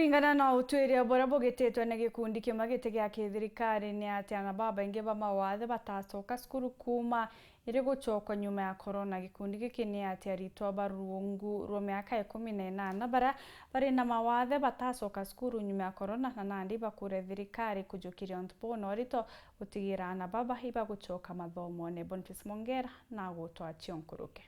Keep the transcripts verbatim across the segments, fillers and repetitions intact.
Kuringana na utwiria buria bugititwe ni gikundi kimwe giti gia kithirikari, ni ati ana babaingi ba mawathe batacoka cukuru kuuma iri gucokwa nyuma ya korona. Gikundi giki ni ati aritwa ba rungu rwa miaka ikumi na inana baria bari na mawathe batacoka cukuru nyuma ya korona, na nandi bakuria thirikari kujukiria untu buu na urito gutigira ana baba ibagucoka mathomone. Boniface Mongera na gutwatia nkuruki.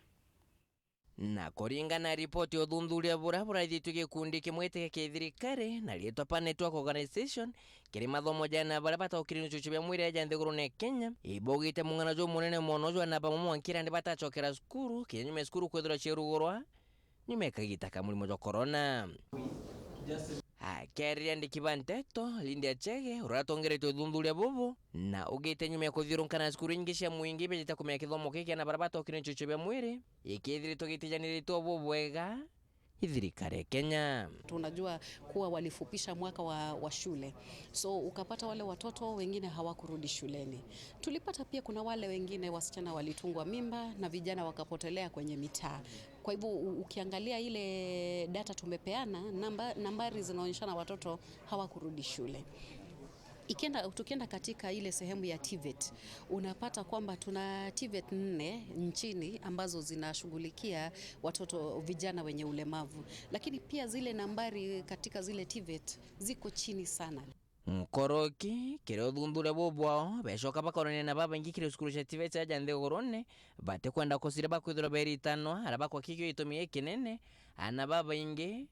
Na kuringana na ripoti ya uthuthuria buria buraithitue gikundi kimwe giti gia kithirikari na riitwa Pan Network Organization, kiri mathomo ja ana baria bataukire ni ucucu bia mwiri aja nthigurune ya Kenya, ibaugite mung'ana jumunene mono jwa ana bamwe mwankira ni batacokera cukuru, kinya nyuma ya cukuru kwithirwa ciarugurwa nyuma ya kagita ka murimo jwa korona. Akiariria andiki ba nteto, Linda Chege, uria atongeretie uthuthuria bubu, na ugite nyuma ya kuthiurunkana na cukuru ingi cia mwingi ibejete kumenya kithomo kiki ana baria batokire nchuchu bia mwiri, ikithiritwe gitijaniritwe bubwega i thirikari ya Kenya. Tunajua kuwa walifupisha mwaka wa, wa shule, so ukapata wale watoto wengine hawakurudi shuleni. Tulipata pia kuna wale wengine wasichana walitungwa mimba na vijana wakapotelea kwenye mitaa. Kwa hivyo u-, ukiangalia ile data tumepeana, namba-, nambari zinaonyeshana watoto hawakurudi shule. Ikienda, tukienda katika ile sehemu ya TVET, unapata kwamba tuna TVET nne nchini ambazo zinashughulikia watoto, vijana wenye ulemavu. Lakini pia zile nambari katika zile TVET ziko chini sana. Nkoroki, kiri uthuthuria buu bwao, becoka bakorania na babaingi kiri cukuru cia TVET aja nthigurune, batikwenda kuciria bakwithirwa beritanwa, aria bakwakikio gitumi gikinene, ana babaingi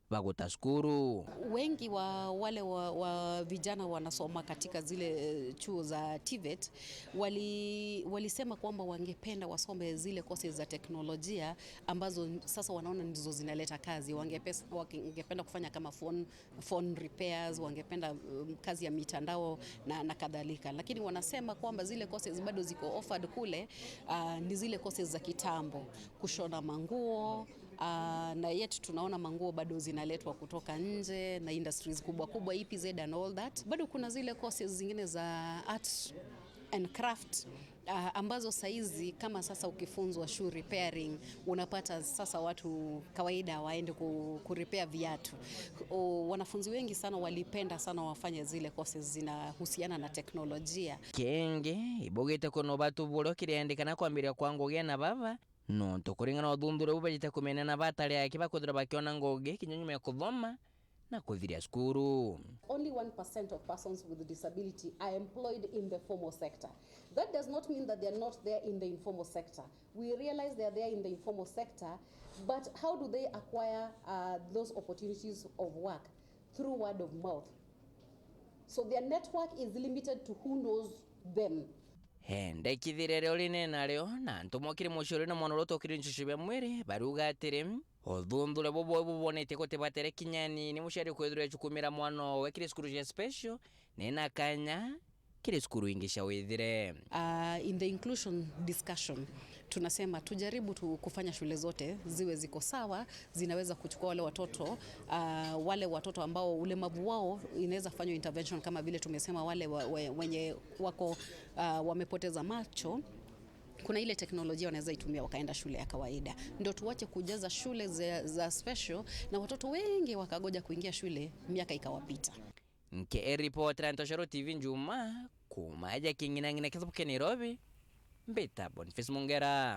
baguta cukuru. Wengi wa wale wa, wa vijana wanasoma katika zile, eh, chuo za TVET, wali-, walisema kwamba wangependa wasome zile courses za teknolojia ambazo sasa wanaona ndizo zinaleta kazi. Wangepes-, wangependa kufanya kama phone, phone repairs, wangependa, um, kazi ya mitandao na, na kadhalika. Lakini wanasema kwamba zile courses bado ziko offered kule, ah, ni zile courses za kitambo, kushona manguo, ah, na yet tunaona manguo bado zinaletwa kutoka nje na industries kubwa kubwa, E P Z and all that. Bado kuna zile courses zingine za art and craft, ah, ambazo saizi kama sasa ukifunzwa shoe repairing, unapata sasa watu kawaida waende ku-, kurepair viatu. O, wanafunzi wengi sana walipenda sana wafanye zile courses zinahusiana na teknolojia. Kingi, ibugite kuna ubatu buria ukiriendekana kwambiria kwa ngugi na baba, nontu kuringana na uthuthuria buu bajite kumenya na batari aki bakwithirwa bakiona ngugi kinya nyuma ya kuthoma na kuthiria cukuru. Only one percent of persons with disability are employed in the formal sector. That does not mean that they are not there in the informal sector. We realize they are there in the informal sector, but how do they acquire, uh, those opportunities of work? Through word of mouth. So their network is limited to who knows them. Enda ikithire rio rinene nario, na antu mokire mucii uria na mwana uria utokire nchuchu bia mwiri, bariuga atiri, uthuthuria bubu bubwonetie gutibatere kinya anini muciari kwithirwa echukumira mwana owe kiri cukuru cia special, nina kanya kiri cukuru ingi cia withire. Ah, in the inclusion discussion, tunasema tujaribu tu kufanya shule zote ziwe ziko sawa, zinaweza kuchukua wale watoto, ah, wale watoto ambao ulemavu wao inaweza fanywa intervention, kama vile tumesema wale wa-, we-, wenye wako, ah, wamepoteza macho, kuna ile teknolojia wanaweza itumia wakaenda shule ya kawaida. Ndio tuache kujaza shule za, za special na watoto wengi wakagoja kuingia shule, miaka ikawapita. Nkiripotera Ntoshoro T V Njuma, kuma aja King'inang'ina Kithubu kia Nairobi, mbita Boniface Mongera.